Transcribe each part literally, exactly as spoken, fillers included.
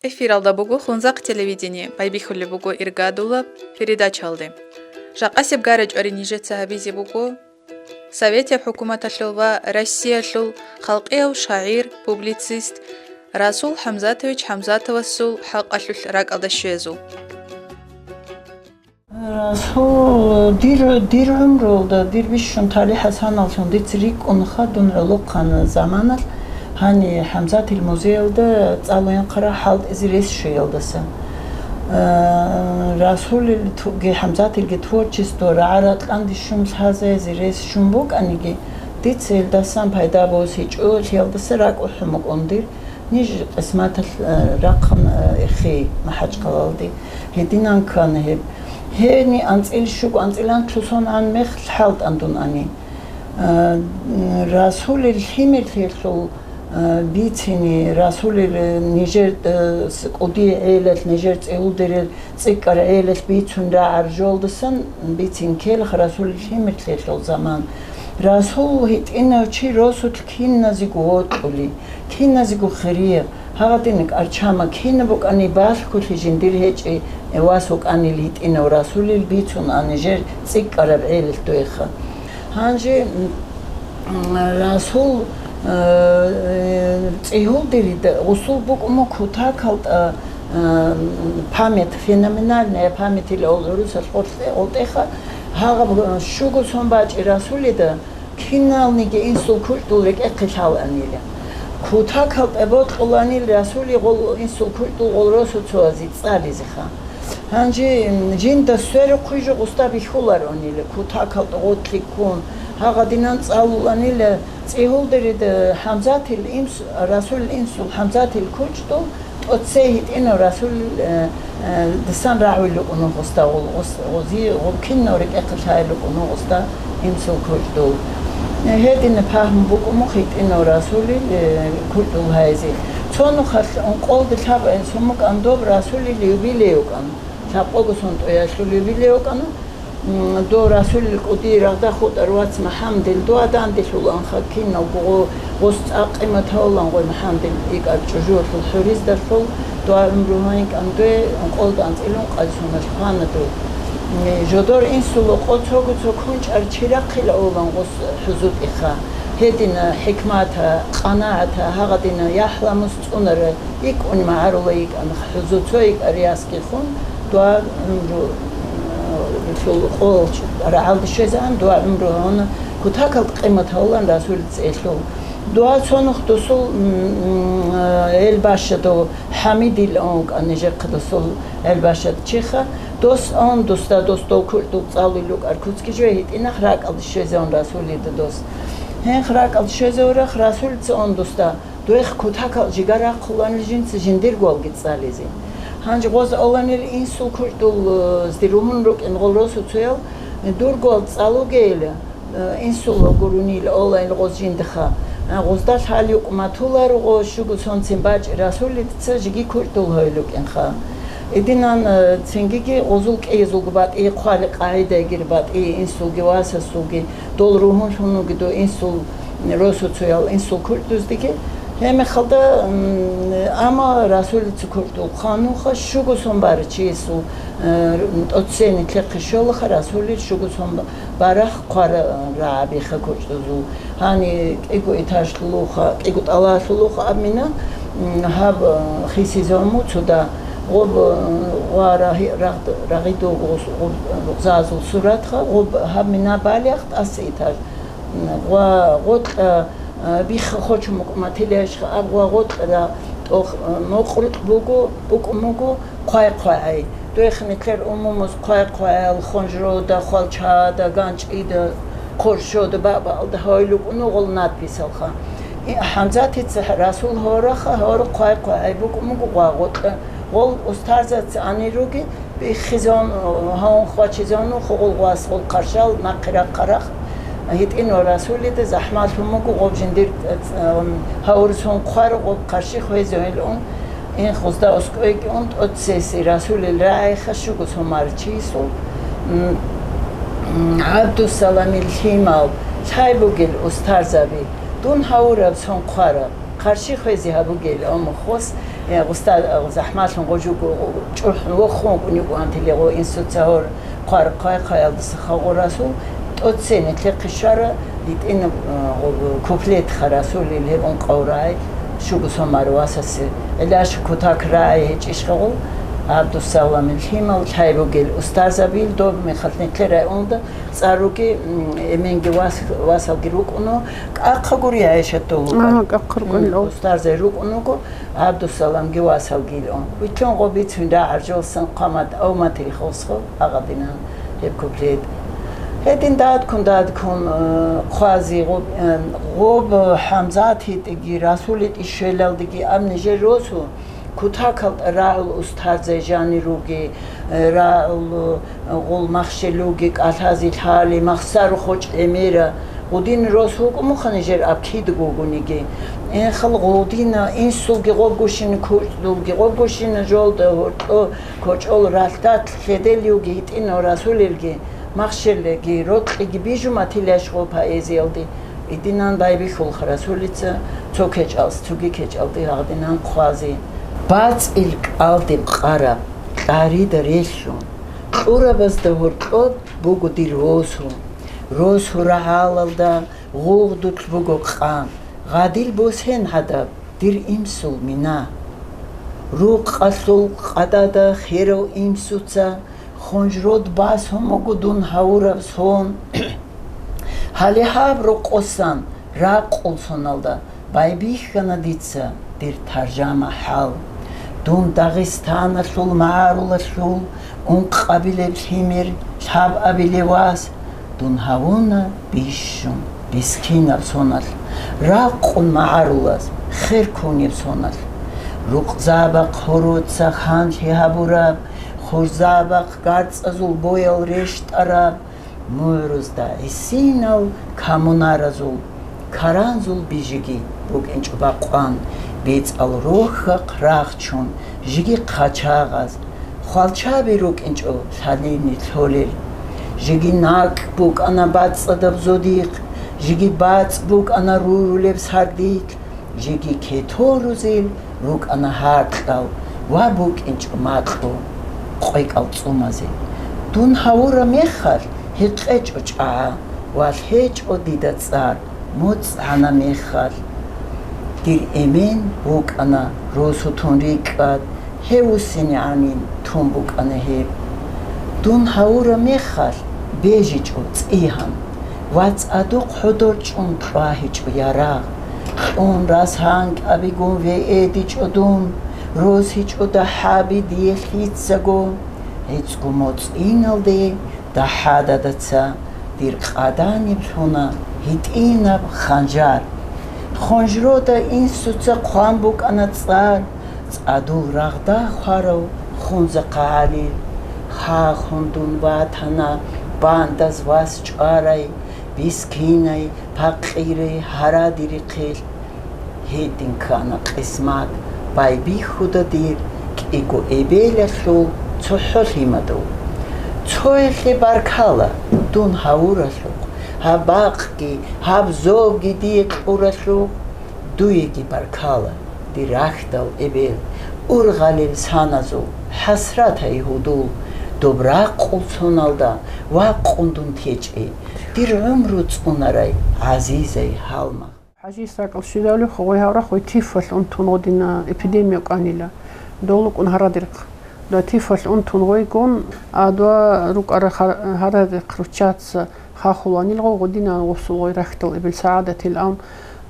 Эфиралда буго Хунзахъ телевидение, байбихьулеб буго иргадулаб передачаялде. Жакъасеб гара-чӀвари нижеца гьабизе буго Советияб хӀукуматалъул ва Россиялъул халкъияв шагӀир, публицист Расул ХӀамзатович ХӀамзатовасул хӀакъалъулъ ракӀалда щвезул. Расул, дир, дир гӀумруялда, дир бищун талихӀ-хӀасаналлъун дица рикӀкӀунаха дун гӀолохъан заманалъ, гьаниб ХӀамзатил музеялда цӀалуян хъара хӀалтӀизе рес щвеялдаса. Э, Расулил туги ХӀамзатилги творчество рагӀа-ракьанде щун лъазаязе рес щун букӀаниги, дица гьелдасан пайда босичӀо, лъиялдаса ракӀ ухӀун букӀун дир. Ниж къисматалъ, э, рахъана, э, эхи МахӀачкъалалде. Гьединан ккана гьеб. Гьени анцӀил щуго, анцӀил анлъго сон гӀан мех хӀалтӀан дун ани. Э, Расулил лъимерлъиялъул, э, бицине, Расулил, э, нижер, э, с-, кӀудиял гӀелалъ, нижер цӀигьулдерил цӀикӀкӀараб гӀелалъ бицун рагӀараб жоялдасан бицин ккелаха Расулил лъимерлъиялъул заман. Расул гьитӀинав чи росулъ киназего вокьулей, киназего хирияб, гьагъадинаб кӀарчама, кинаб букӀани балъголъи жиндир гьечӀеб вас вукӀанил гьитӀинав Расулил бицун ани жер цӀикӀкӀараб гӀелалъ дойха. Гьанже, м, Расул, э, цӀигьулдерида гъусул букӀун кутакалда, э, память, феноменальная память или гӀурусалъ гъоркье-, гъоркьеха, гьагъаб щуго сон бачӀи Расулида киналниги инсул кучӀдул рекӀехъе лъалаанила. Кутакалда бокьуланил Расули гъол инсул кучӀдул гъол росуцоазе цӀализеха. Гьанже, м, жинда сверухъе жо гъусда бихьуларонила, кутакалда гъотлъи ккун, гьагъадинан цӀалуланила цӀигьулдерида ХӀамзатил инс-, Расул инсул ХӀамзатил кучӀдул тӀоцей гьитӀинав Расул, э, э, дисан рагӀулел рукӀун гъусда гъул-, гъус-, гъузи-, гъул кинав рекӀехъе лъайил рукӀун гъусда инсул кучӀдул. Гьедина пагьму букӀун мух гьитӀинав Расулил, э, кучӀдул гьайзе. Цо нухалъ ункъолда лъаб-, э, сумукӀан доб Расулил юбилей вукӀан. Лъабкъого сон тӀоялъул юбилей вукӀана. М, дов Расулил кӀудияй рагъда хутӀарав вац МахӀамдил дова данделъуланха киналго гъо-, гъос цӀакъ къимат гьавулан гъой МахӀамдил икӀар чӀужуялъул хӀуриздалъул дова гӀумру гьайинкӀан дой ункъолда анцӀила ункъабилеб соналъ хвана дой. М, жодор инсул къо цого цо кунчӀар чи рахъила авулан гъос хӀузутӀиха. Гьедина хӀикмата, къанагӀата, гьагъадина яхӀ-ламус цӀунара икӀкӀун магӀарула йикӀана хӀузуцо йикӀар ясги хун, дова гӀумру, э, лъул къо рагӀалде щвезегӀан, дова гӀумру гьавуна, кутакалда къимат гьавулан Расулил цӀелъул. Дова цо нух досул, м, м, э, гьел бащадав ХӀамидил ун вукӀана нижехъе досул гьел бащад чиха, дос ун дусда дос дов кучӀдул цӀалулел рукӀар куцги жо гьитӀинахъ ракӀалде щвезегӀан Расулида дос. Гьенх ракӀалде щвезегӀурахъ Расулица ун дусда. Дойх кутакал жигар рахъуланил жинца жиндиргоялги цӀализе. Гьанже гъоз авланил инсул кучӀдул, э, зди ругьун рукӀин гъол росуцоял, э, дургоял цӀалугейила, э, инсул гурунил авланил гъоз жиндаха. Э, гъозда лъал юкъ матуларо гъо щуго сонцин бачӀи Расулица жиги кучӀдул гьойил рукӀинха. Эдинан, э, цингиги гъозул кӀиязулги батӀи, хъвали къагӀидайгир батӀи, инсулги васасулги, дол ругьунлъун вугидул инсул росуцоял инсул кучӀдуздеги. Гьеб мехалда, м, амма Расулица кучӀдул хъануха, щуго сон барачиясул, э, тӀоцей нилъехъе щолаха, Расулил щуго сон ба-, барахъ хъвара рагӀабиха кучӀдузул. Гьани кӀиго этажлъулуха, кӀиго тӀалалъулуха абмина, м, гьаб, э, хисизаму цуда. Гъоб, э, гъва рагьи-, рагъд-, рагъидул гъус-, гъоб, э, зазул суратха, гъоб гьаб мина балигӀ тӀаса этаж. Ва гъотӀа, а, бихха хочун букӀун батила яшха, аб ва гъотӀара тӀох, а, мокърукь буго, букӀун буго хъвай-хъвагӀай. Дойх нилъер умумуз хъвай-хъвагӀаял хонжрода, хвалчада, ганчӀида, хъоршода, баъ-баалда гьавил рукӀуна гъол надписалха. И ХӀамзатица Расул гьораха, гьора хъвай-хъвагӀай букӀун буго гъва гъотӀа. Гъол устарзаца анир руги, биххизавун, гьавун хвачизавун, хъугъул гъвас гъул хъаршал нахъе рахъарахъ, гьитӀинав Расулида захӀмалъун буго гъоб жиндир, э, гьавурсун хъвар гъоб хъарши хвезавел ун, ин хузда оскӀойги ун, тӀоцеси Расулил рагӀайха щуго сомар чиясул, м, м, ГӀабдусаламил лъимал, лъай бугел устарзаби, дун гьавураб сон хъвараб. Хъарши хвезе гьабугел, амма хос Гъуста захӀмалъун гъожуго чӀухӀун вохун вукӀун йикӀун тиле гъо инсуца гьор хъвар-, хъвай-хъваялдаса халгъурасул тӀоцене лъехъе щвара гьитӀин, э, гъо-, куплет ха Расулил гьеб ункъаврай, щуго сон мару васасе. Гьелъ аш кутак рагӀи гьечӀищ гъо, Абдусаламил лъимал лъай бугел устарзабил доб мехалъ нилъер районда цӀар руги, м, эменги вас-, васалги рукӀуну, кӀахъа гури гьайшат долуга. Ага, кӀахъа рукӀун. М, устарзай рукӀун вуго, Абдусаламги васалги илъун. Витлъун гъо бицун рагӀаржолсан хъвамат авматил хосхо, агъадинан гьеб куплет. Гьедин дадкун, дадкун, э, хъвази гъоб, э, гъоб ХӀамзат гьитӀиги, Расул гьитӀи щвелалдеги аб нижер росу, кутакал рагӀул устарзай жанир руги, э, рагӀул, э, гъул махщел руги, кӀалъази лъали, махсару хочӀ гӀемера, гъудин рос вукӀу мухъа нижер аб кидаго вугониги. Энхал гъудина, инсулги гъобгощин, кучӀдулги гъобгощин, жолда гьоркьо, кочӀол ралъдат хедел юги гьитӀинав Расулилги, махщелги, рокьиги бижуматилаш гъо поэзиялде. Гьединан байбихьулха Расулица цо кечӀалс цоги кечӀалде гьагъдинан хъвази. БацӀил кӀалдиб къараб, кьарида релълъун, кьурабазда гьоркьоб буго дир росу. Росу рагӀалалда гъугъдулъ буго къан, гъадил босен гӀадаб дир имсул мина. Рукъалъул къадада херав имсуца хунжрод басун буго дун гьавураб сон. Гьале гьаб рокъосан ракъул соналда байбихьана дица дир таржама хӀал. Дун Дагъистаналъул магӀарулалъул ункъабилеб лъимер лъабабилев вас, дун гьавуна бищун бискинаб соналъ, ракъун магӀарулаз хер ккунеб соналъ. Рукъзабахъ гьороца ханлъи гьабураб, хурзабахъ гарцӀазул боял рещтӀараб, мугӀрузда гӀисинал камунаразул, каранзул бижиги букӀинчӀо бакъван, бецӀал рохьахъ рахчун, жиги хъачагъаз, хвалчаби рукӀинчӀо лъалини лъолел. Жиги накӀ букӀана бацӀцӀадаб зодихъ, жиги бацӀ букӀана рурулеб сардилъ, жеги кеторузел рукӀана гьаркьал ва букӀинчӀо макьу къвекӀал цӀумазе. Дун гьавураб мехалъ гьекъечӀо чӀагӀа ва лъечӀо дида цӀар моцӀгӀана мехалъ. Дир эмен вукӀана росу тун рикӀкӀад, гьев вуссине гӀанин тун букӀана гьеб. Дун гьавураб мехалъ бежичӀо цӀигьан, ва цӀадухъ хӀодор чӀун кьвагьичӀо ярагъ. Кьун расанкӀабигун веэдичӀо дун, росичӀо дагьаби дие лъицаго. ГӀицӀго моцӀиналде дагьададаца дир къаданиб лъуна гьитӀинаб ханжар. Хунжрода инсуца хъван букӀана цӀар, цӀадул рагъда хварав Хунзахъа ГӀалил. Хахун дун ватана бандаз вас чӀварай, бискинай, пакъирай, гьарадирихъел. Гьедин ккана къисмат байбихьуда дир кӀиго эбелалъул цохӀо лъимадул. Цоялъе баркала дун гьавуралъухъ, гьаб бакъги, гьаб зобги дие кьуралъухъ. Дуеги баркала, дир рахьдал эбел, ургъалил саназул, хӀасратай гьудул, доб ракъул соналда вакъун дун течӀей, дир гӀумру цӀунарай гӀазизай гьалмагъ. ХӀажи, исракал щвезавлихъ гъой гьаврахъ гъой тифалъ унтун гъодина эпидемия кӀанила. Дол рукӀун гьарадирхъ. Датифалъ унтун гъойгун, адва рукӀара гьар-, гьарадихъ руччаца хахуланил гъо гъудинан гъусул гъой рахьдал эбел сагӀадатил ан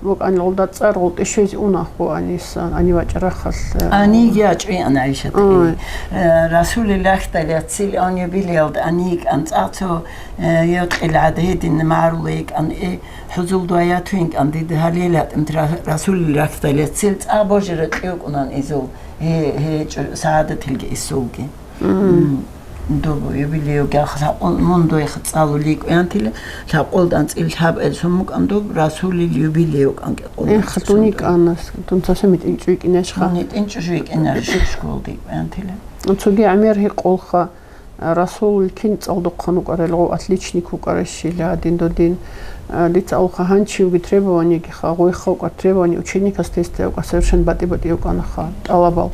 букӀанил гъулда цӀар гъултӀи щвезе уна ахъу анисан, ани вачӀарахъалъ, э, Аниги ячӀвиан ГӀайшат. Ай. Э, Расулил рахьдал яцил ан юбилеялда ани йикӀан цӀацо, э, йокьил гӀад гьедин магӀарулай йикӀан, э, хӀузул дугьаяту йикӀан дида гьалил гьатӀимт Ра-, Расулил рахьдал яцил цӀа божара кьиукӀунан изул. Гье-, гьечӀо сагӀадатилги исулги. Мгм. М, доб юбилейги ахъ лъакъун, мун дойх цӀалуликӀу янтила, лъакъулда анцӀил лъаб эл сумукӀан доб Расулил юбилей вукӀан кӀекъулда Эх, анцӀил дуни сумукӀан. КӀанас, дун цаса митӀинчӀу йикӀинашха. Мун митӀинчӀу жу йикӀинаш школда йикӀу янтила. Цоги гӀемер гьикъулха. Расул кин цӀалдохъан вукӀарал гъов отличник вукӀаращила гьадин додин. Дица алха гьанчивги требованиягиха, гъойха вукӀар требования ученикас тесте вукӀар совершенно батӀи-батӀи вукӀанаха тӀалабал.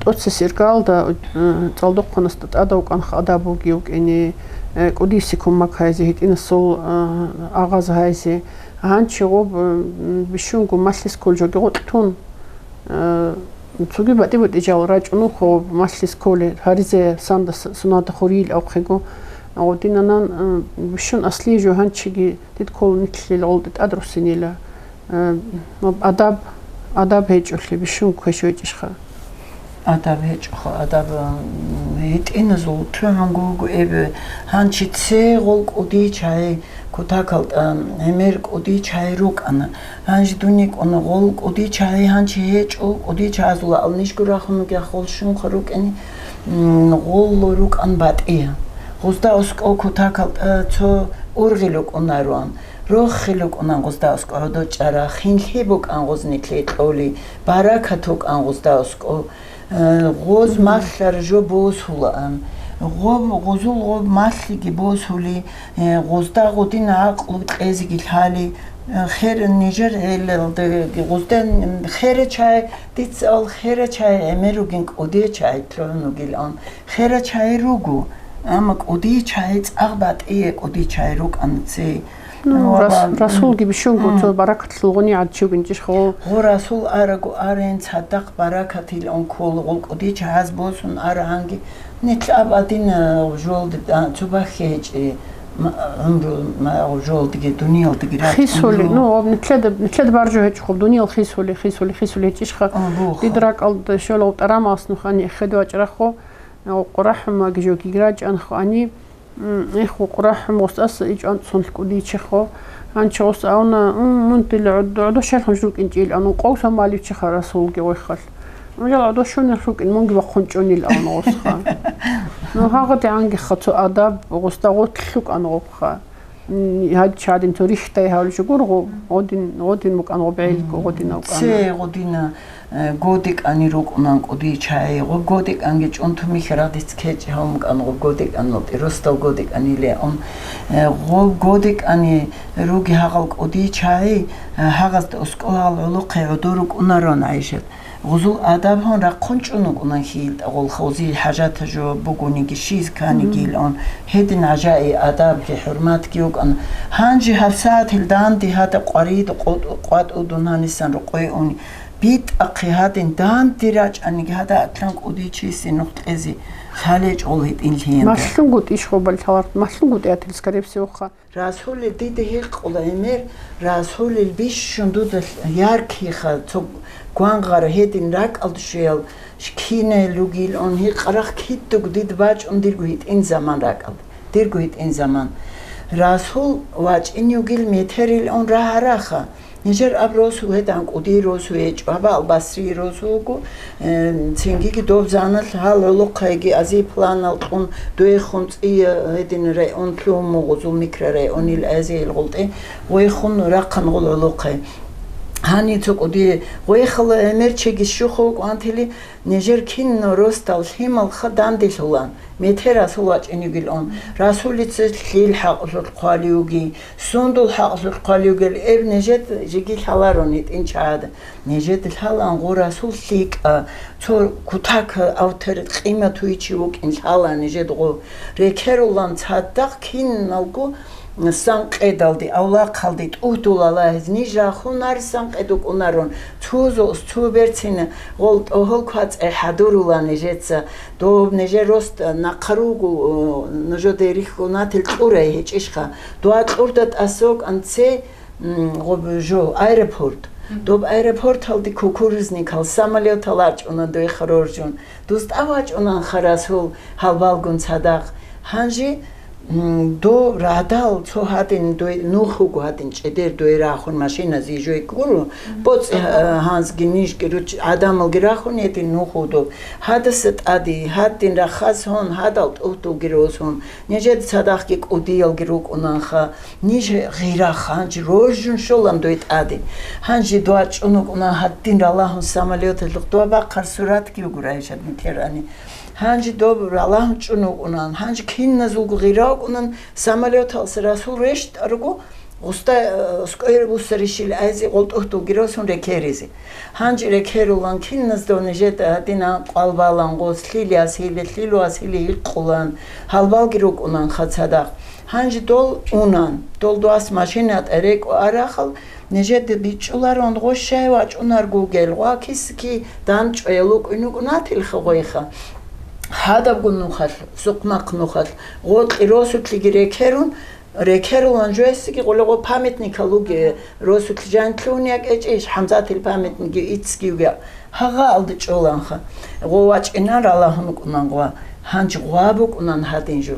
ТӀоцес иргалда цӀалдохъанасда тӀада вукӀанаха адаб бугев вукӀине, кӀудисе кумак гьайзе, гьитӀинасул агъаз гьайзе. Гьанчи гъоб бищунго малъис кколжоги гъотӀ тун. Цоги батӀи-батӀи жал рачӀун вухъо малъис кколе, гьаризе санда с-, сунада хурил абхъего. Гъодинанан, э, бищун аслие жо гьанчиги дид ккол нилъил гъолде тӀад руссинила. Э, адаб, адаб гьечӀолъи бищун квеш гьечӀищха? Адаб гьечӀоха, адаб, м, гьитӀиназул тугӀанго вуго эбе, гьанчи цегъул кӀудий чагӀи, кутакалда гӀемер кӀудий чагӀи рукӀана. Гьанже дун йикӀуна, гъол кӀудий чагӀи гьанчи гьечӀо, кӀудий чагӀазул алнишго рахунуги ахъул щунха рукӀине, м, гъолло рукӀан батӀия. Гъузда аскӀов кутакалда цо ургъи лукӀунаруан, рохи лукӀунан гъузда аскӀов гӀодо чӀара, хинлъи букӀан гъузни кьекьоли, баракат вукӀан гъузда аскӀов. Э, гъоз малъар жо босулаан. Гъоб, гъозул гъоб малъиги босули, э, гъозда гъодин гӀакълу кьезеги лъали, э, хер нижер гӀелалдаги гъозда, м, хера чай, дица ал хера чай гӀемер ругин кӀудия чай лъугӀун вугилан. Хера чай руго, амма кӀудия чай цӀакъ батӀие кӀудия чай рукӀана цей. Ну, Ва Рас-, ба-, Расулги бищунго м. цо баракатлъул гъунигӀад чи вугин чӀищха гъо? Гъо Расул араго арен цадахъ баракатил он ккола, гъул кӀудий чагӀаз босун арагӀанги, нилъ абадин, а, жолди, а, цо баххи гьечӀи, м-, гӀумру, м-, а, жолдиги, дуниялдиги рачӀун Хисули, жо. ну, об нилъеда, нилъеда баржо гьечӀо, хоб, дуниял хисули, хисули, хисули гьечӀищха? О, буха. Дид ракӀалда щола тӀарамалас нухани эхеду вачӀарахъо, Къурахьумаги жо гиграчӀанхъани, М, эх, вукъурахӀун гъос ас ичӀван цунлъ кӀудийчихо. Гьанчи гъос авна, м, мун дила гӀуд-, гӀодо щелхун жукӀинчӀил, ан вукъов самаличиха Расулги гъойхалъ. Унжал гӀодо щунел рукӀин, мунги вахъун чӀунил авна гъосха. Ну, гьагъадигӀангиха цо адаб, гъосда гъотлъукӀан гъобха. М, гьадчи гьадин цо рихьдай гьавличи гургъу, гъодин, гъодин букӀан гъоб гӀелго, гъодинав кӀана. Це гъодина. Э, годекӀани рукӀунан кӀудий чагӀи, гъо-, годекӀанги чӀунтуми хирагъ диц кечӀи гьавун кӀан, гъо-, годекӀан нутӀи, ростал годекӀанилеун. Э, гъо-, годекӀани руги гьагъал кӀудий чагӀи, э, гьагъазда оскӀо гьагъал гӀолохъе гӀодор рукӀунарон ГӀайшат. Гъузул адаб гьун рахъун чӀун вукӀунан хьилтӀа гъол хавзи хӀажата жо бугониги, щиз канигилан. Гьедин гӀажаи адабги хӀурматги вукӀана. Гьанже гьабсагӀатил данде гьада къварид къотӀ-, къватӀудун гьанисан рукъой уни. БитӀахъе гьадин данде рачӀаниги гьада атлан кӀудичиси нух кьезе лъалечӀ гъол гьитӀинлъиянда. МалъунгутӀ иш хобал лъаларт, малъунгутӀи атил, скорее всего, ха. Расулил дида гьикъула гӀемер, Расулил бищун дуда яркиха цо гвангъара гьедин ракӀалда щвеял кинел ругил он гьикъарахъ кидуг дид бачӀун дирго гьитӀин заман ракӀалда. Дирго гьитӀин заман. Расул вачӀин югил метерил он рагьараха. Нижер аб росу гьедан кӀудий росу гьечӀо, аба Албасрий росу вуго, э, цингиги доб заналъ гьал гӀолохъайги азий планал кьун дуехун цӀия гьедин район лъугьун мугъузул микрорайонил азиял гъултӀе гъойхун рахъан гъул гӀолохъай. Гьани цо кӀудие гъойхала гӀемер чеги щухъ вукӀвантили, нижер кино ростал лъималха данделъулан, метер Расул вачӀин югилан, Расулица лъил хӀакълъулъ хъвалиуги, сундул хӀакълъулъ хъвалиугел эб нижед жеги лъаларун гьитӀинчӀада. Нижед лъалан гъо Расул лъикӀа, цо кутак автор къимат гьуйчи вукӀин лъала нижед гъо. Рекерулан цадахъ киналго Сан къедалде, авлахъалде тӀугьдулала гьез, ниж рахунар сан къед вукӀунарун, цо зо-, цо берцин гъол тӀогьол квацӀай хӀадурула нижеца, доб нижер рост нахъа руго, нужеде рихьунатил кьурай гьечӀищха, дуа кьурда тӀаса вукӀан це, м, гъоб жо, аэропорт. Доб аэропорталде кукурузникал самолетал вачӀуна дой хароржун. Дус тӀа вачӀунан харасул гьалбалгун цадахъ. Гьанже М, дов радал цо гьадин дой, нух вуго гьадин чӀедер дой рахун машиназе жой гуро, боцӀи, э, гьанзги нижги руч-, гӀадамалги рахун гьедин нух вудов. Гьадаса тӀаде, гьадин рахаз гьун, гьадал тӀугьдулги росун, нижеда цадахъги кӀудиялги рукӀунанха, ниж гъира ханч рожун щолан дой тӀаде. Гьанже дова чӀун вукӀунан гьадин ралагьун самолёталъухъ дова бахъар суратги буго райшадин терани. Гьанже доб ралагьун чӀун вукӀунан, гьанже киназулго гъира вукӀунан, самолёталъ Расул рещтӀарго, гъусда, э, скоер буссарищил айзе гъолтӀухьдулги росун рекеризе. Гьанже рекерулан киназда нижеда гьадинан къвалбалан гъос, лъилияс гьиле, лъилуас гьиле гьикъулан, гьалбалги рукӀунан хацадахъ. Гьанже дол унан, дол дос машина тӀерекӀу арахал, нижеда бичӀчӀуларон гъо щай вачӀунаргугел, гъва киси-ки данчӀваял вукӀин вукӀунатилха гъойха. Гьадабго нухалъ, сукъмахъ нухалъ, гъо кьи росулъиги рекерун, рекерулан жоясиги гъоле гъо памятникал вуге, росулъи жанлъугьун якӀечӀищ, ХӀамзатил памятникги иццги вуге. Гьагъа алда чӀоланха, гъо вачӀинан ралагьун вукӀунан гъва, гьанж гъва букӀунан гьадин жо.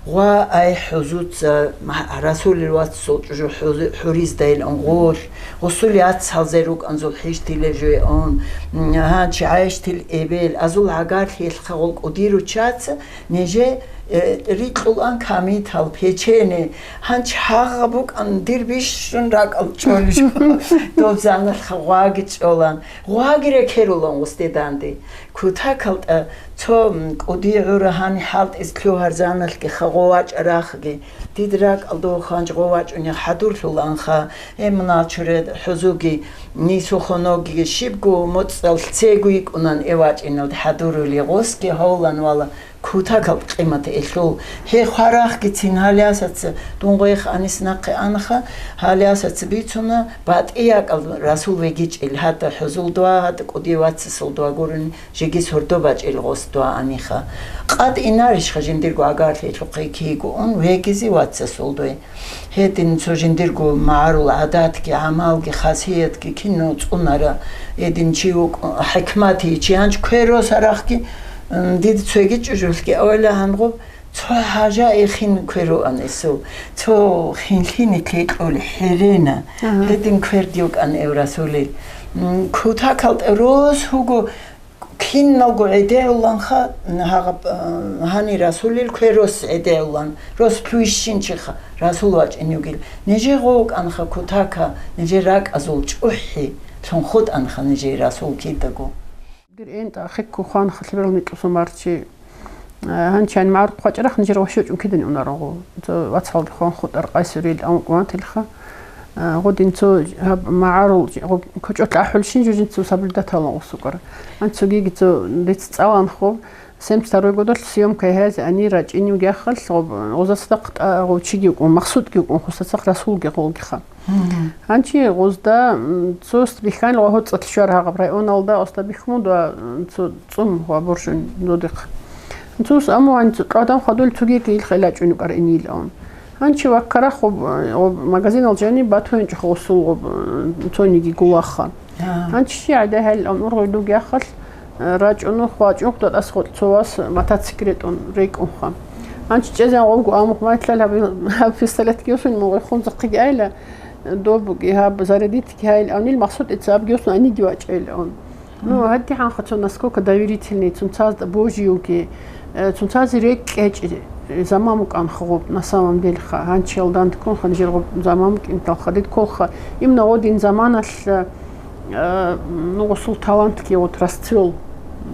Гъва, ай, хӀузуца, ма-, Расулил вацасул чӀужу хӀузи-, хӀуризда илан гъолъ, гъусул яцалзе рукӀанзул хӀижтиле жуе он, м, гьанчи гӀайщтил эбел, азул гӀагарлъиялъха гъол кӀудиру чаца, неже, э, рикьулан камитал, печене, гьанчи гьагъа букӀан дир бищун ракӀал чӀолищ, доб заналъха гъваги чӀолан, гъваги рекерулан гъусде данде. Кутакалда цо, м, кӀуди гӀура гьани хӀалтӀиз лъугьарзаналъги хагъо вачӀа рахги, дид ракӀалда ханж гъо вачӀуни хӀадурлъуланха, гье, мунал чуре хӀузуги, нисухо ноги щибго моцӀал цего йикӀунан э вачӀиналде хӀадурули гъосги гьавлан вала кутакал къимат элъул. Гье, хварахгицин гьалиясаца, дун гъойх анис нахъе анха, гьалиясаца бицуна, батӀиякал Расул вегичӀел, гьатӀа хӀузул дуа, гьатӀа кӀуди вацасул дуа гурони, жеги сордо бачӀел гъос дуа аниха. КъатӀинарищха жиндирго агарлъиялъухъе кийгун вегизе вацасул дуе? Гьедин цо жиндирго магӀарул гӀадатги, гӀамалги, хасиятги кино цӀунара. Гьедин чи вукӀ-, хӀикмати, чи гьанч кверос арахги, м, дида цоги чӀужулъги авайла гьангъуб, цо хӀажа ихин кверуан эсул, цо хинлъини кекьули хӀерена. Ага. Гьедин кверги вукӀан эв Расулил. М, кутакал рос вуго, киналго гӀедегӀуланха, гьагъаб, а, гьани Расулил кверос гӀедегӀулан, рос плуйщинчиха Расул вачӀин югил. Нижер гъовкӀанха кутака, нижер ракӀазул чӀухӀи лъун хутӀанха нижер Расул кидаго. Дир энтӀа хикку хван халлъирал микьусун марчи, а, гьанчи гьанмагӀур хъвачӀарах нижер ващучӀун кидани унарагъу. Цо вацалги хван хутӀар къайсурил амукӀвантилха. А, гъудин цо гьаб магӀарул гъо-, кочӀолъ ахӀулщин жужин цо соблюдать гьалун гъусукъар. Анцогиги цо диц цӀаланхъуб, семьдесят второй годалъ съемка гьазе ани рачӀин югехъалъ, гъоб-, гъоза цадахъ тӀа гъов чиги вукӀун, Махсудги вукӀун, хусацахъ Расулги гъолгиха. Мгм. Анчи гъозда, м, цо бихьанил ва гьоцӀалъ щвар гьагъаб районалда оста бихьун ва, м, цо цӀум ва боржун додихъ. Цус аму гьанцӀ кьадам хадул цогиги илхъе лачӀун кӀар инилаун. Гьанчи ваккарахъуб, гъоб магазинал жаниб батугьинчӀухъ гъусул гъоб, цониги гулаха. Гьа. Гьанчи гӀадагьал ам ургъуй дугяхъалъ, рачӀуну хвачӀун хъутӀас гъоркь цо вас мотоциклетӀун рекӀунха. Гьанчи чӀезан гъобго амухъ майтлъал гьаб, гьаб пистолетги юсун мугъихъун захъиги айла, добуги гьаб зарядитги гьайил авнил Махсудица абги юсун аниги вачӀайилаун. Ну, гьадигӀанха цо насколько доверительный, цунцазда божиюги, э, цунцазе рекӀкӀечӀи, э, заман букӀанха гъуб, на самом деле-ха, гьанчиял дандккунха нижер гъуб заман букӀинталха, дид кколха, именно гъодин заманалъ, э, ну, гъусул талантги вот расцвел,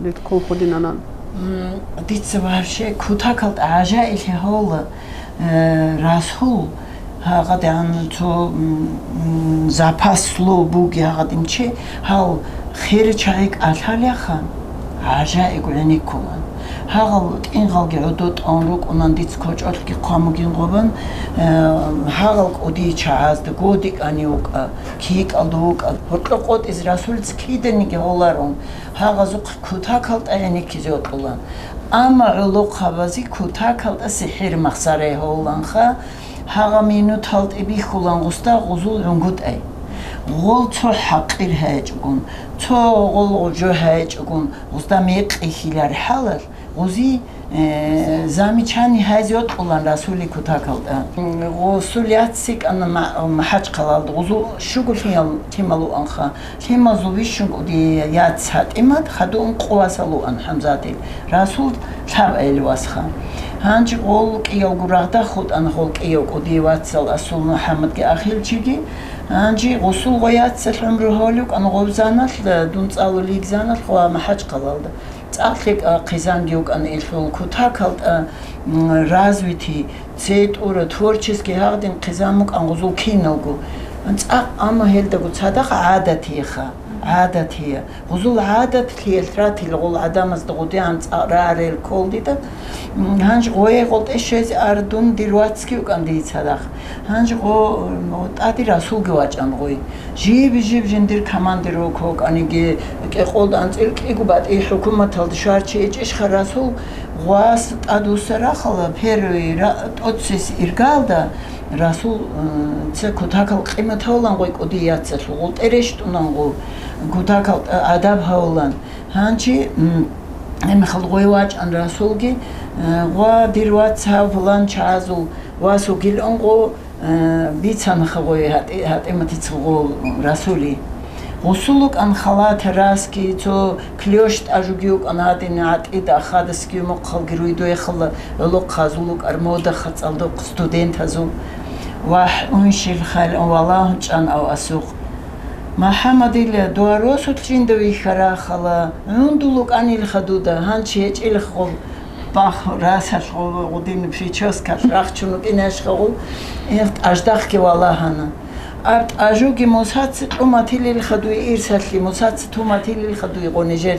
дид кколха динанан. М, дица вообще кутакалда гӀажаиблъи гьавула, э, Расул, гьагъадигӀан цо, м, м, запас слов буги гьагъадин чи, гьал хиричагӀи кӀалъалеха, гӀажаиблъи гӀенеккулан. Гьагъал тӀингъалги гӀодо тӀун рукӀунан дица кочӀолъги хъвамугин гъобан, э, гьагъал кӀудияй чагӀазда, годикӀани вукӀа, кикӀалда вукӀа, гьоркьо къотӀиз Расулица киданиги гьоларун, гьагъазухъ кутакалда гӀенеккизе вокьулан. Амма гӀолохъабазе кутакалда сихӀир махсарай гьавуланха, гьагъа минуталда бихьулан гъусда гъузул гӀунгутӀай. Гъол цо хӀакъир гьайчӀогун, Цо гъол гъужу гьайчӀогун гъузда мекъи хьилар хӀалалъ, гъузи, э, замечание гьайзе йокьулан Расули кутакалда. Гъусул яц цикӀана ма-, МахӀачхъалалда, гъузул щуго лъимал, лъимал уанха. Лъимазул вищун кӀуди яц ГьатӀимат, хадуун къувасал уан ХӀамзатил, Расул лъаб ил васха. Гьанже гъол кӀиялго рагъда хутӀана гъол кӀияв кӀуди вацал Асул МухӀаммадги ахилчиги. Гьанже гъусул гъояцалъ гӀумру гьолев кӀан гъовзаналъ, дун цӀалулигзаналъ ва МахӀачхъалалда. ЦӀакъ лъикӀа хъизанги вукӀан илъул кутакалда, м, развитый, цей тӀура, творческий гьагъдин хъизан букӀан гъузул киналго. ЦӀакъ, амма гьелдаго цадахъ гӀадатиеха, гӀадатие. Гъузул гӀадатлъиялъ ратил гъул гӀадамазда гъудигӀан цӀакъ рарел кколдида. М, гьанж гъое гъолтӀе щвезе ардун дир вацги вукӀан дий цадахъ. Гьанж гъо, м, тӀаде Расулги вачӀан гъой. Жиб-жиб жиндир командировка вукӀаниги, кӀикъолда анцӀил кӀиго батӀи хӀукуматалда щварчи ичӀищха Расул, гъвас тӀадвуссарахъала первый ра-, тӀоцес иргалда Расул, м, це кутакал къимат гьавулан гъой кӀуди яцалъул, гъултӀе рещтӀунан гъо, кутакал, э, адаб гьавулан. Гьанчи, м, гьебмехалда гъой вачӀан Расулги, э, гъва дир вац гьав пулан чагӀазул вас вугилан гъо, Э, бицанаха гъой гьатӀи-, ГьатӀиматица гъо Расули. Гъусул вукӀан халат раски, цо клёш тӀажуги вукӀан гьадин гьатӀида ахадасги мухъалги руйдуехала гӀолохъазул вукӀар мода хацӀалдухъ студентазул. Вагь, уншил хал валагьун чӀан ав асухъ. МахӀаммадилла, дугьа росулъ жинда вихьарахала, гӀундул вукӀанилха дуда, гьанчи гьечӀилха гъо. Бах, расалъ гъо-, гъудин прическалъ рахчун вукӀинашха гъо, ил тӀаждахъги валагьана. Аб тӀажуги Мусаца тӀуматилилха дуе ирсалъе, Мусаца туматилилха дуе гъо нижер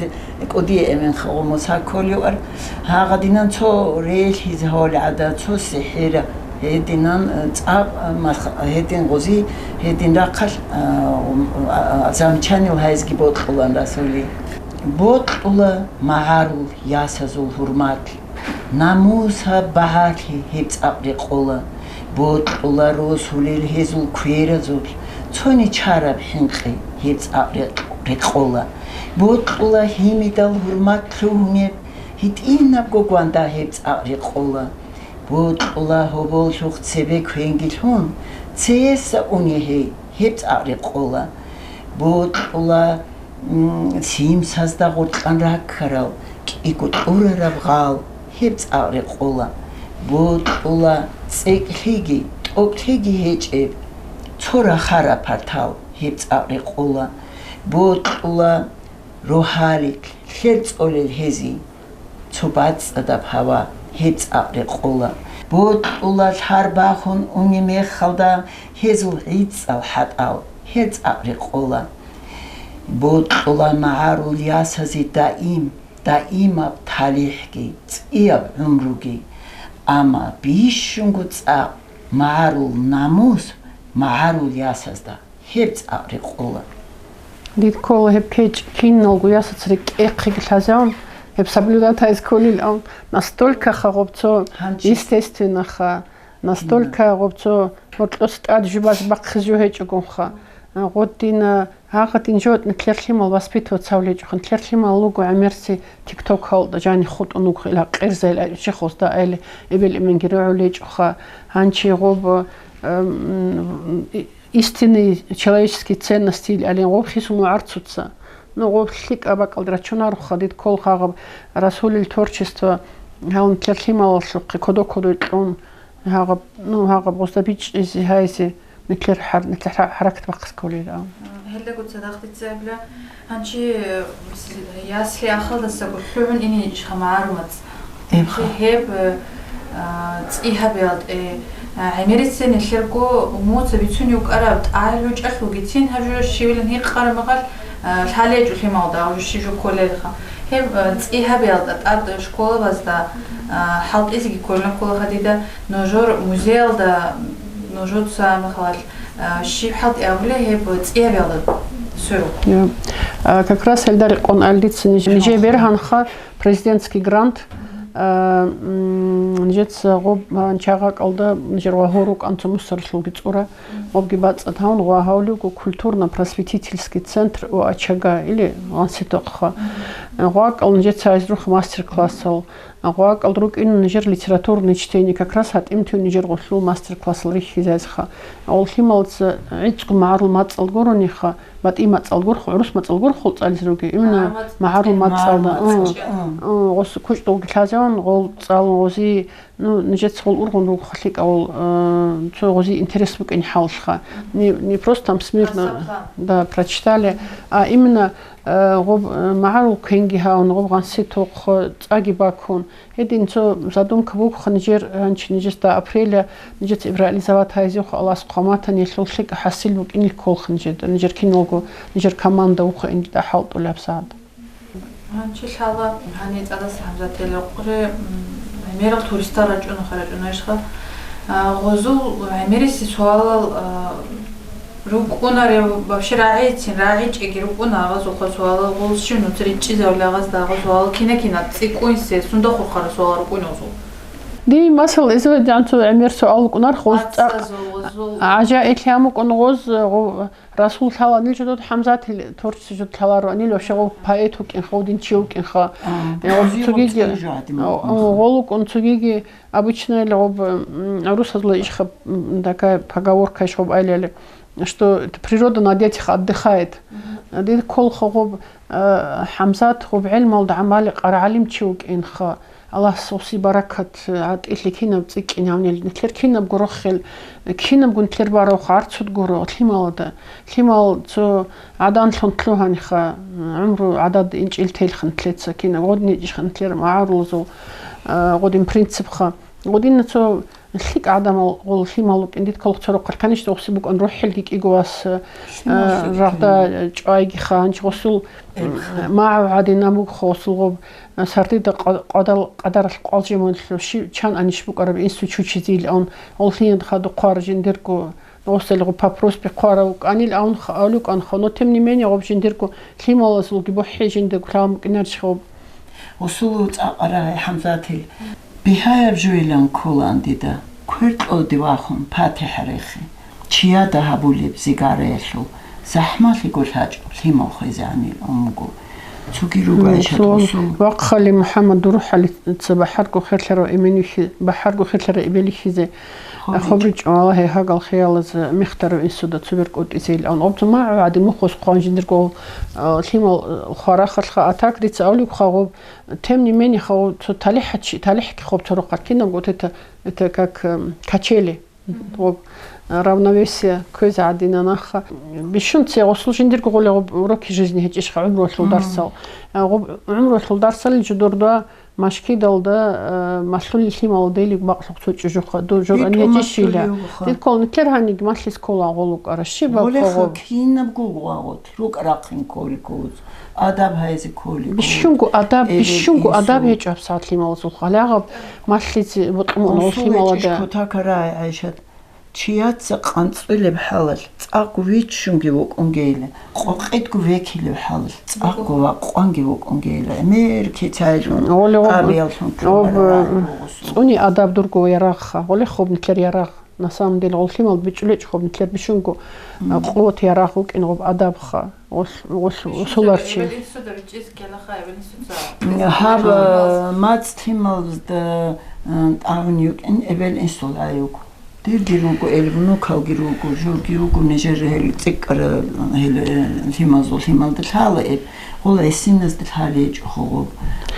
кӀудие эменха гъо Муса кколев ар. Гьагъадинан цо релъизе гьавали гӀада, цо сихӀира. Гьединан, э, цӀакъ, э, мах-, гьедин гъузи, гьедин рахъалъ, э, м, а, а, замчанил гьайзги бокьулан Расули. Бокьула магӀарул ясазул гьурмат. Намусаб багьалъи гьеб цӀакъ рекъола. Бокьула росулел гьезул кверазулъ, цони чараб хӀинкъи гьеб цӀакъ рекъ-, рекъола. Бокьула гьимидал гьурмат лъугьунеб, гьитӀинабго гванда гьеб цӀакъ рекъола. Бокьула гьоболлъухъ цебе квенги лъун, цееса уне гьей, гьеб цӀакъ рекъола. Бокьула, м, симсазда гъоркьан раккарал, кӀиго кьурараб гъал, гьеб цӀакъ рекъола. Бокьула цӀекӀлъиги, тӀокӀлъиги гьечӀеб, цо рахараб партал, гьеб цӀакъ рекъола. Бокьула рогьалилъ лъер цӀолел гьезие, цо бацӀцӀадаб гьава, гьеб цӀакъ рекъола. Бокьула лъар бахун уни мехалда гьезул гӀицӀал хӀатӀал, гьеб цӀакъ рекъола. Бокьула магӀарул ясазе даим, даимаб талихӀги, цӀияб гӀумруги. Амма бищунго цӀакъ магӀарул намус магӀарул ясазда. Гьеб цӀакъ рекъола. Дид ккола гьеб кечӀ киналго ясаца рекӀехъеги лъазавун, гьеб соблюдать гьайз кколилан. Настолько ха гъоб цо, гьанчи, естественно ха, настолько гъоб цо гьоркьос тӀад жубаз бахъизе жо гьечӀогон ха. Гъодина, гьагъадин жо нилъер лъимал воспитывать гьавлечӀоха. Нилъер лъимал луго гӀемерси тиктокалда жани хутӀун вуго, ила къерзайил чехолсда айли эбел-эменги регӀулечӀоха. Гьанчи гъоб, эм, истинный человеческий ценности илалин гъоб хисун вугӀар цоца. Ну, гъоб лъикӀаб бакӀалда рачунароха, дид ккол гьагъаб Расулил творчество гьав нилъер лъималалъухъе кодо-кодой кьун, гьагъаб, ну, гьагъаб гъозда бичӀчӀизе гьайзе нилъер хӀар-, нилъер хӀа-, хӀаракат бахъизе кколел. Гьелдаго цадахъ дица абила, гьанчи, э, ясли ахалдасаго лъугӀун ине ишха магӀарумац. Эбха. Гьеб, э, а, цӀи гьабиялде, а, гӀемерисен нилъерго умуца бицунев вукӀараб тӀагӀел ручӀалъулгицин гьаб жо щивилан гьикъараб магъал, а, лъалечӀо лъималда гьаб жо щиб жо кколелха. Гьеб, а, цӀи гьабиялда тӀад школабазда, а, хӀалтӀизеги кколина ккола гьадида, нужер музеялда нужеца мехалал, а, щиб хӀалтӀи абулеб гьеб цӀи гьабиялда сверухъ. Я. А, как раз гьелда рекъон али дица ниж-, нижее бергьанха президентский грант, А, м, нижеца гъоб, а, анча гъакӀалда нижер гъвагьур рукӀан цо мусаралъулги цӀура, гъобги бацӀцӀад гьавун гъвагьавлуго культурно-просветительский центр у очага или гъанситохъха. ГъвакӀал нижеца гьезрух мастер-классал, гъвакӀал рукӀин нижер литературный чтение, как раз гьатӀимтив нижер гъулъул мастер-классал рихьизайзха. Гъол лъималца гӀицӀго магӀарул мацӀал гурониха, батӀи мацӀал гурхъ, гӀурус мацӀал гурхъул цӀализе ругел, именно магӀарул мацӀалда. М, м, гъос кучӀдулги лъазеван, гъол цӀалун гъози, ну, нижеца гъол ургъун руго лъикӀа гъол, э, цо гъози интерес букӀин хӀалха. Не, не просто там смирно, да, прочитали, а именно, э, гъоб, э, магӀарул квенги гьавун, гъоб гъанси тохъ, цӀаги бакун, Гьедин цо задумка бугоха нижер, гьанчи нижеца апреля нижеца реализовать гьайзухъ Аллагьас хъваматани, лъул лъикӀ хӀасил букӀине кколха нижеда, нижер киналго, нижер команда вухъа инде хӀалтӀулеб сагӀат. Гьанчи лъала, гьаниб цӀадаса ХӀамзатил рокъоре, м, гӀемерал туристар рачӀунаха, рачӀунайищха? А, гъозул гӀемериси суалал, а, РукӀунарев вообще рагӀицин, рагӀичӀеги рукӀуна агъазухъа суалал, гъолщи нуц ричӀчӀизавли агъазда агъа суалал, кина-кина цӀикӀкӀуинсе, сунда хурхара суалал рукӀуна гъозул. Дий, масал, изавайдигӀан цо гӀемер суал рукӀунар, гъоз цӀакъ гӀажаиблъи гьамукӀун гъоз, гъо-, Расул лъаланил жо дод ХӀамзатил творчество жо лъаларо, анил вообще гъов поэт вукӀинха, гъов дин чи вукӀинха. Э, гъов цогиги, гъов вукӀун цогиги, Обычно или гъоб, м, русазла ишха, м, такая поговорка иш гъоб айлали, что это природа на детях отдыхает. Дир кколха гъоб, э, ХӀамзат гъоб гӀелмалда гӀамали къарагӀалимчи вукӀинха. Аллагьас гъуси баракат, э, гӀатӀилъи кинаб цӀикӀкӀин гьавнел. Нилъер кинабго рохел, кинабго нилъер баравха гӀарцуд гуро, лъималада. Лъимал цо гӀаданлъун лъугьаниха, гӀумру гӀадад инчӀил телхин лъеца кина, гъодиничӀищха нилъер магӀарулазул, а, гъодин принципха. Гъодинна цо лъикӀ гӀадамал гъол лъимал вукӀин дид кколх цо рохъал, конечно, гъуси букӀан рухӀилги кӀиго вас, а, рагъда чӀвайгиха, гьанчи гъусул, м, магӀу гӀадин абугха гъусул гъоб, а, сардида къа-, къадар-, къадаралъ къвалжималъу щив чан анищ букӀараб инсу чучизил ан, гъол лъиянха духъвар жиндирго Гъусалгъу папрос бихъуарав кӀанил авнха, авлукӀанха, но тем не менее гъоб жиндирго лъималазулги бухӀи жиндирго лъалам букӀинарищ гъоб? Гъусулу цӀакъ арагъи ХӀамзатил. Бигьаяб жуйилан кколаан дида, квер кьоди вахун, патихӀа рехи. Чияда гьабулеб зигараялъул, захӀмалъиго лъачӀо лъимал хвезегӀанил умго. Цоги руго ГӀайшат гъусул. Вахъали МухӀаммад дурухӀали ца бахӀарго херлъарав эмен вихьи-, бахӀарго херлъарав эбел вихьизе. Хобричи. Хобричи, валлагьи, гьагал хиялаз мехтарав инсуда цо бер кӀутӀизейилан. Гъоб цо магӀу гӀадин мухъ ус хъван жиндирго, а, лъимал, а, хварахалха, а так дица авлигха гъоб, тем не менее, ха гъоб цо талихӀачи, талихӀги хоб цо рохъа кинабго, вот это, это как, эм, качели. Гъоб, а, равновесие кквезе гӀадин анаха. Бищун це гъусул жиндирго гъули гъоб уроки жизни гьечӀищха гӀумруялъул дарсал. А, гъоб гӀумруялъул дарсалил жо дурдуа Машкидалда, э, малъули лъималда илиг бакълъухъ цо чӀужухъа, ду журан гьечӀищила. Дир ккол нилъер гьаниг малъи скола гъолукӀара. Щибаб гъолеха гъо? Кинабго вагъут, рукӀ рахъин кколикуз, адаб гьайзе кколикуз. Бищунго адаб, бищунго адаб гьечӀо гьабсагӀат лъималазул халягъаб малъизе бокьун гъол лъималада. Кутакарай, ГӀайшат. Чияца къанцӀулеб хӀалалъ цӀакъго виччунги вукӀунгейилан, къокъидго векилев хӀалалъ цӀакъго вакъванги вукӀунгейилан, гӀемер кицайилъун, гъоле гъоб-, къабиялъун гъоб-, чӀугӀараб рагӀи бугъусу. ЦӀуни адаб дурго ярагъха, гъоле хоб нилъер ярагъ. На самом деле, гъол лъимал бичӀчӀулечӀ хоб нилъер бищунго, а, къуват ярагъ вукӀин гъоб адабха, гъол, гъол усуларчи. Гьаб, а, мацӀ лъималазда, а, тӀагӀун йукӀин эбел инсул гӀаюг. Дирги руго, эл внукалги руго, журги руго, нижер гьел цӀикӀкӀара, гьел, э, лъимазул лъималда лъала эб, гъула гӀисиназда лъала гьечӀо гъоб.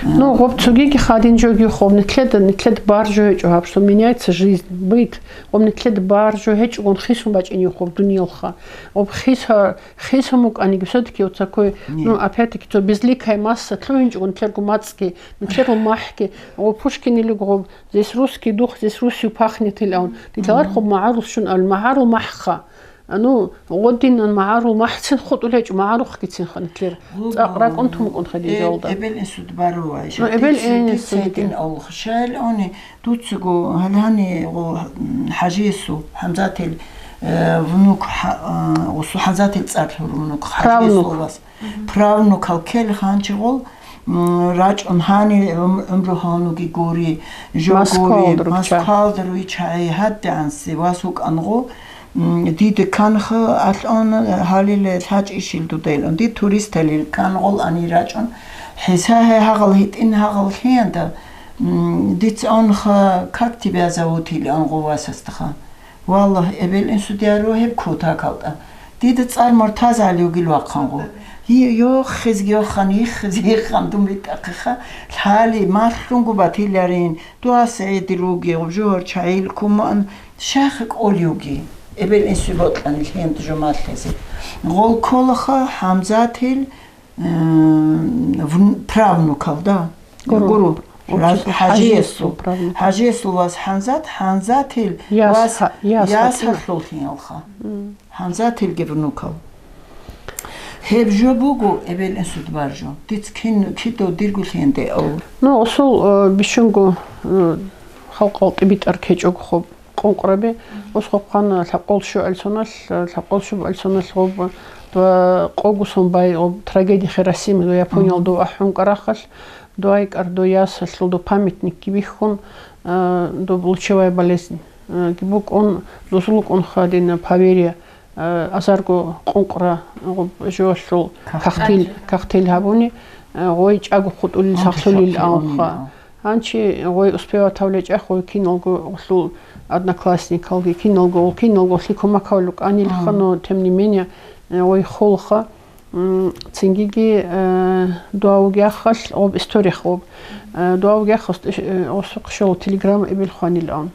Ну, гъоб цогиги хадин жоги хоб, нилъеда, нилъеда баржо гьечӀо гьаб, что меняется жизнь, быт. Гъоб нилъеда баржо гьечӀогун хисун бачӀин юхъ гъоб дуниялха. Гъоб хиса, хисун букӀаниги, всё-таки вот такой, ну, опять-таки, цо безликая масса лъугьинчӀогун нилъерго мацӀги, нилъерго махӀги, гъоб Пушкин илуго гъоб, Здесь русский дух, здесь Русью пахнет илан. Дилъалар хъуб магӀарул щун абил, магӀарул махӀха. Ну, гъодинан магӀарул махӀцин хутӀулечӀо, магӀарухъгицинха нилъер. ЦӀакъ ракӀун тумукӀунха динжалда. Эбел инсуд бару вайша. Ну, эбел инсуд. Шайил они дуцаго гьалани гъо, м, ХӀажиясул, ХӀамзатил, э, внук, ХӀа-, э, гъусу ХӀамзатил цӀар лъур внук, ХӀажиясул вас. Правнук. Правнукал ккелха гьанчи гъол, м, рачӀун гьанир гӀум-, гӀумру гьануги гури, жо Москвалда гури, рукча. Москвалда руй чагӀи гьадигӀанси вас вукӀангъу, м, дида канха алъун гьалиле лъачӀищил дудайлъун. Дид туристалил кангъул ани рачӀун, хӀисагье гьагъал гьитӀин гьагъал лъиянда, м, дица онха как тебя зовут или ангъу васасдаха. Валлагь, эбел-инсудияру гьеб кутакалда. Дида цӀар Муртазали вугил вахъангъу. Йохизги йохан, йихизги йихан дун ритӀахъиха, лъали, малъунго батиларин, дуас гӀедил вуги, жугьар чагӀил кумаан, шайха кӀолиуги. Эбел-инсуй бокьани лъен жумалъизе. Гъол колаха ХӀамзатил, э, вн-, правнукал, да? Гуру. Гуру. Гуру. Раз-, ХӀажиясул. ХӀажиясул правнук. ХӀажиясул вас ХӀамзат, ХӀамзатил Яс вас ха-, яс ха-, Ясалъул лъиялха. М. ХӀамзатилги внукал. Гьеб жо буго, эбел-инсуд баржо. Диц кин, кидо дирго лъенде авур. Ну, усул, э, бищунго, э, халкъал тӀибитӀар кечӀого хоб къункъраби. Ус хъван лъабкъол щугӀел соналъ, э, лъабкъол щубгӀел соналъ гъоб, ва къого сон бай гъоб трагедия Хиросима ва Япониялда Мгм. ахӀун кӀарахъалъ, дуай кӀар дуясалъул ду памятникги бихьун, э, доб лучевая болезнь, э, ги букӀун, дузулукӀун хадина поверья, э, азарго къункъра гъоб жоялъул Кахтил. кахтил, кахтил гьабуни, э, гъой чӀаго хутӀулел Ан сахлъулел хутӀулел алха. алха. Гьанчи гъой успеватав лечӀах гъой киналго гъулъул одноклассникалги, киналго гъул, киналго лъикумакав лукӀанилха, Ан. но тем не менее, э, гъой холха. М, цингиги, э, дуавугяхалъ гъоб историх гъоб. Э, дуавугяхалъ, э, осухъ щола телеграмма эбел хванилан.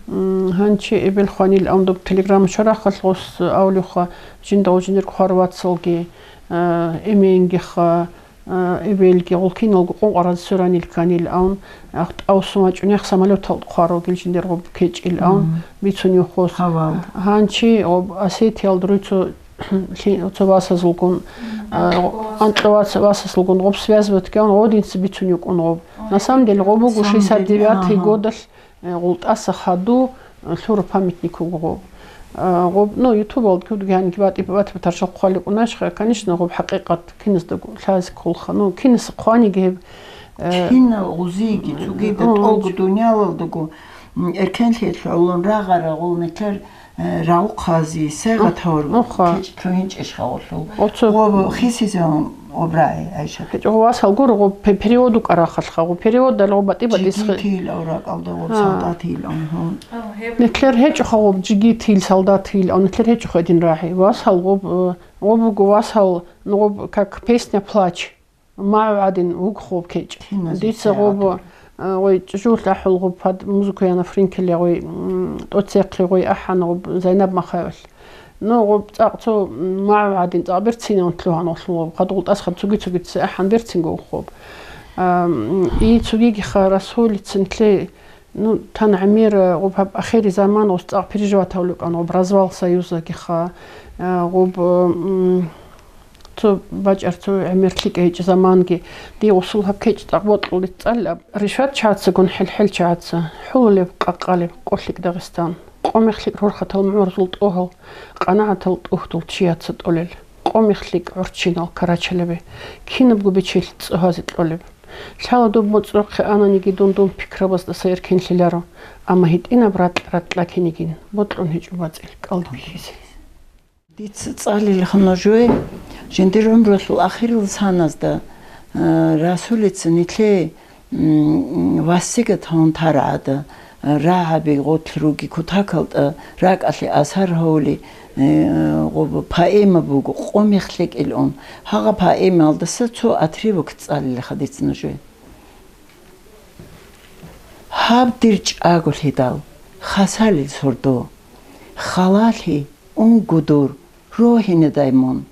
М, гьанчи эбел хванилан доб телеграмма шарахалъ гъос авлюха, жинда гъожинир хварвацалги, э, эменгиха, э, эбелги гъулкиналго къункъараз суранил канилан, ах, тӀавсун вачӀунех самолетал хваралгил жиндир гъоб кечӀилан, Мгм. бицунев хос. Гьавал. Гьанчи гъоб Осетиялда руцо лъи-, цо васазулгун, а, анкьа вац-, васазулгун гъоб связывать ккан гъодинца бицун йукӀун гъоб. На самом деле, гъоб буго Самом деле, шестьдесят девятый ага. годалъ, э, гъултӀаса хаду, э, лъура памятник вуго гъоб. А, гъоб, ну, ютубалда кугӀанги батӀи-, батӀи-батаршал хъваликӀунашха, конечно, гъоб хӀакъикъат киназдаго лъазе кколха. Ну, кинаса хъваниги гьеб, э, Кина гъузиги, цугида, ага. тӀолго дунялалдаго, м, эркенлъи лъугӀулун рагъара гъул метер Э, рагъухъази, сегъат гьавар Муха. кечӀ-, лъугьинчӀищ хавалъул. Оцо- Гъо хисизан обрай, Айшат. ГьечӀо васал гуро, гъо пе-, периоду карахалха, гъо периодал гъо батӀи батӀис хи- Жигитил авракъалда гъо А. солдатил, ага. Нилъер гьечӀо хаваб жигитил, солдатил, а нилъер гьечӀо хедин рагьи. Васал гъо, э, гъо буго васал, ну, гъо как песня плач. МагӀу гӀадин вугхъуб кечӀ. Киназеца Дица гъуб, гӀадин. э, гъой чӀужулъ ахӀул гъуб пад музыкаяна фринкеле гъой, м, тӀоцехъе гъой ахӀан гъуб Зайнаб Махаевалъ. Ну, гъуб цӀакъ цо, м, магӀу гӀадин цӀакъ берцинаван лъугьан гъулъун гъуб. ХадгъултӀас хад цуги-цугица ахӀан берцинго ухъуб. Ам, и цугигиха Расулицин лъе Ну, тан гӀемер, э, гъуб гьаб ахири заман гъус цӀакъ переживатав лукӀан, гъуб развал Союзагиха, э, гъуб, м, цо бачӀар цо гӀемер лъикӀ гьечӀ заманги, дие гъусул гьаб кечӀ цӀакъ бокьулел цӀалаб. Ришват чагӀацагун хӀел-хӀел чагӀаца, хӀулулеб къакъалеб къо лъикӀ Дагъистан, къо мех лъикӀ рорхатал мугӀрузул тӀогьал, къанагӀатал тӀугьдул чияца тӀолел, къо мех лъикӀ гӀурччинал карачалаби, кинабго бичел цӀогьазе кьолеб. Лъала доб моцӀрохъе ананиги дун дун пикрабаздаса эркенлъиларо, амма гьитӀинаб ракь-ракьла кинигин, бокьун гьечӀо бацӀил кӀалдиб лъизе. Дица цӀалилха нужее, жиндир гӀумрулъул ахирал саназда, э, Расулица нилъее, м, васигат гьавун таргӀада, рагӀаби гъотлъ руги кутакалда ракӀалъе асар гьавули, э, гъоб-, поэма буго, «Къо мех лъикӀил ун». Гьагъа поэмаялдаса цо отрывок цӀалилха дица нужее. Гьаб дир чӀаголъидал, хасалил сордо, халалъи, унго дур, рогьинедай мун.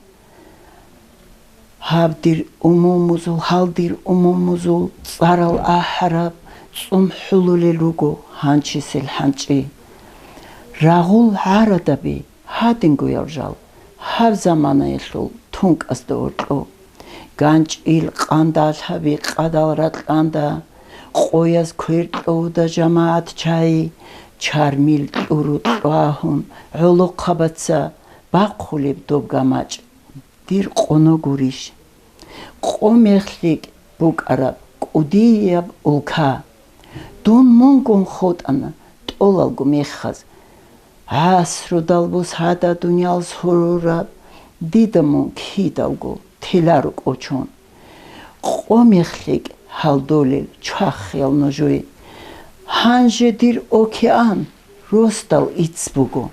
Гьаб дир умумузул, гьал дир умумузул цӀарал ахӀараб цӀум хӀулулел руго гьанчисел хӀанчӀи. Рагъул гӀарадаби гьадингоял жал, гьаб заманаялъул тункӀазда оркьо. ГанчӀил къандалъаби къадал ракьанда, къояз квер кьовда жамагӀат чайи, чармил кьуру кьвагьун, гӀолохъабаца бахъулеб доб гамачӀ. Дир къоно гурищ? Къо мех лъикӀ букӀараб кӀудияб улка. Дун мунгун хутӀана тӀолалго мехаз. ГӀасрудал бусада дуниял сурураб, дида мун кидалго теларо кӀочон. Къо мехлъикӀ гьалдолел чвахиял нужее. Гьанже дир океан росдал ицц буго.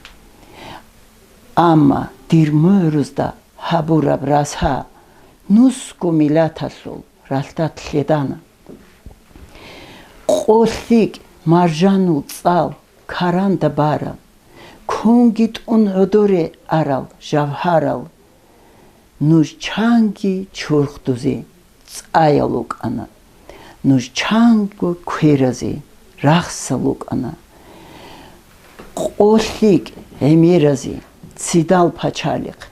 Амма дир мугӀрузда гьабураб раса нусго миллаталъул ралъдалъ лъедана. Къо лъикӀ маржанул цӀал каранда бараб, кунги тӀун гӀодоре арал жавгьарал. Нуж чанги чурхдузе цӀаял рукӀана, нуж чанго кверазе рахсал рукӀана. Къо лъикӀ гӀемеразе цидал пачалихъ,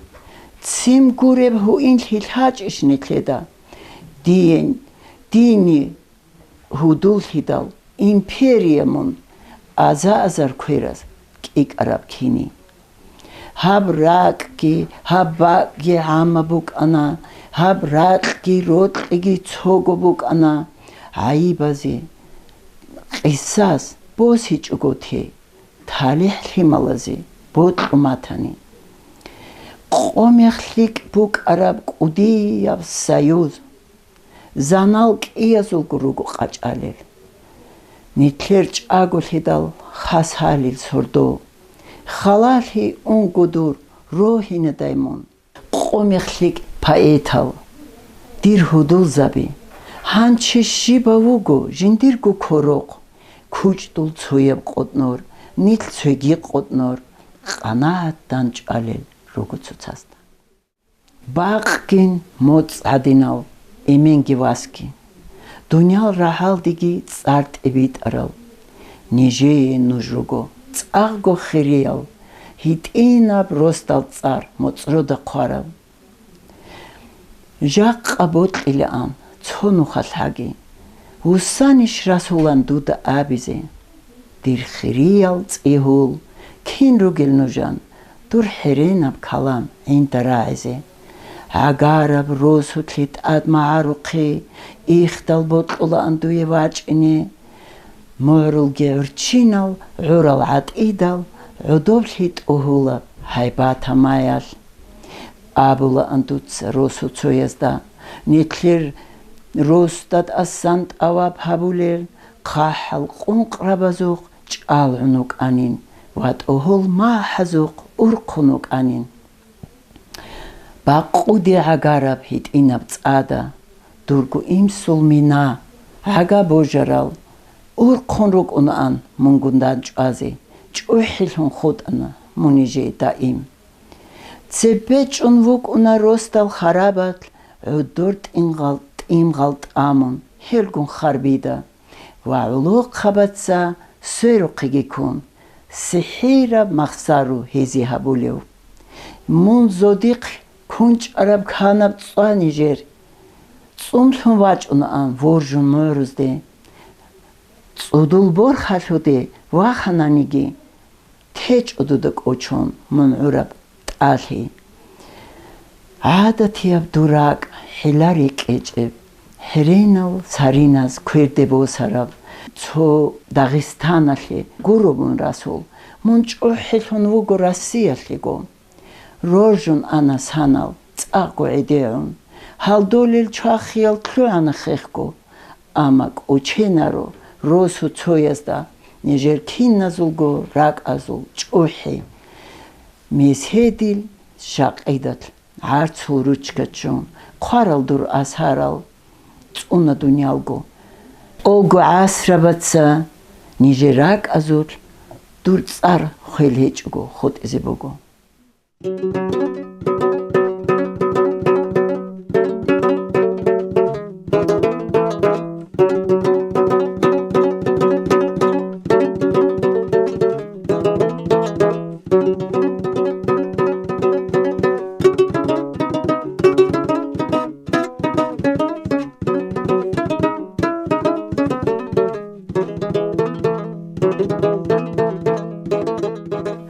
ццин гуреб гьуинлъи лъачӀищ нилъеда? Диен, дини гьудуллъидал империя мун аза-азар квераз кӀикӀараб кини. Гьаб ракӀги, гьаб бакӀги гӀамма букӀана, гьаб ракьги рокьиги цого букӀана, гӀайибазе, къисас босичӀого те, талихӀ-лъималазе бокьун батани. Къо мехлъикӀ букӀараб кӀудияб союз, занал кӀиязулго руго къачӀалел. Нилъер чӀаголъидал хас гьалил сордо, халалъи унго дур рогьинадай мун. Къо мехлъикӀ поэтал, дир гьудулзаби, гьанчи щибав вуго жиндирго курухъ, кучӀдул цояб къотӀнор, нилъ цоги къотӀнор, къанагӀат данчӀвалел руго цоцазда. Бакъгин моцӀ гӀадинав эменги васги, дуниял рагьалдеги цӀар тӀибитӀарал. Нижее нуж руго цӀакъго хириял, гьитӀинаб росдал цӀар моцӀрода хъварал. Жакъа бокьилаан цо нухалъ гьаги, вуссанищ расулан дуда абизе? Дир хириял цӀигьул, кин ругел нужан дур хӀеренаб калам гӀинда рагӀизе? ГӀагараб росулъе тӀад магӀарухъе, ихдал бокьулаан дуе вачӀине. МугӀрулги гӀурччинал гӀурал гӀатӀидал гӀодоблъи тӀугьула гьайбат-гьамаялъ. Абулаан дуца росуцоязда, нилъер росда тӀасан тӀаваб гьабулел, хъахӀал къункърабазухъ чӀалгӀун вукӀанин ва тӀугьул магӀазухъ урхъун вукӀанин. Бакъуде гӀагараб гьитӀинаб цӀада, дурго имсул мина, гӀага божарал, урхъун рукӀунаан мунгун данчӀвазе, чӀухӀилъун хутӀана мун нижее даим. Цебе чӀун вукӀуна росдал харабалъ гӀодор тӀимгъал-, тӀимгъал тӀамун, гьелгун харбида ва гӀолохъабаца сверухъеги ккун, сихӀираб махсару гьезие гьабулев. Мун зодихъ кунчӀараб канаб цӀва нижер. ЦӀумлъун вачӀунаан воржун мугӀрузде. ЦӀудул борхалъуде вахананиги, течӀо дуда кӀочон мун гӀураб тӀалъи. ГӀадатияб дур ракӀ хӀилари кьечӀеб, хӀеренал сариназ кверде босараб цо Дагъистаналъе гуро мун расул, мун чӀухӀилъун вуго Россиялъего. Роржун ана санал цӀакъго гӀедегӀун, гьалдолел чвахиял лъугӀана хехго, амма кӀоченаро росуцоязда нижер киназулго ракӀазул чӀухӀи, меседил жакъидал гӀарцул ручка ччун, хъварал дур асарал цӀуна дуниялго. Олго гӀасрабаца нижер ракӀазулъ дур цӀар хвел гьечӀого хутӀизе буго.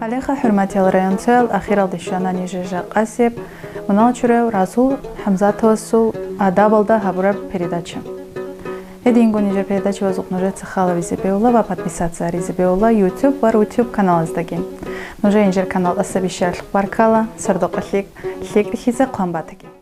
Гьалеха, хӀурматиял районцоял, ахиралде щвана нижер жакъасеб мунагьал чураяв Расул ХӀамзатовасул адабалда гьабураб передача. Гьединго нижер передача вазухъ нужеца халавизе бегьула ва подписаться гьаризе бегьула YouTube ва Рутube каналаздаги. Нужер нижер канал тӀаса бищаралъухъ баркала, сордо-къо лъикӀ, лъикӀлъизе хъван батаги.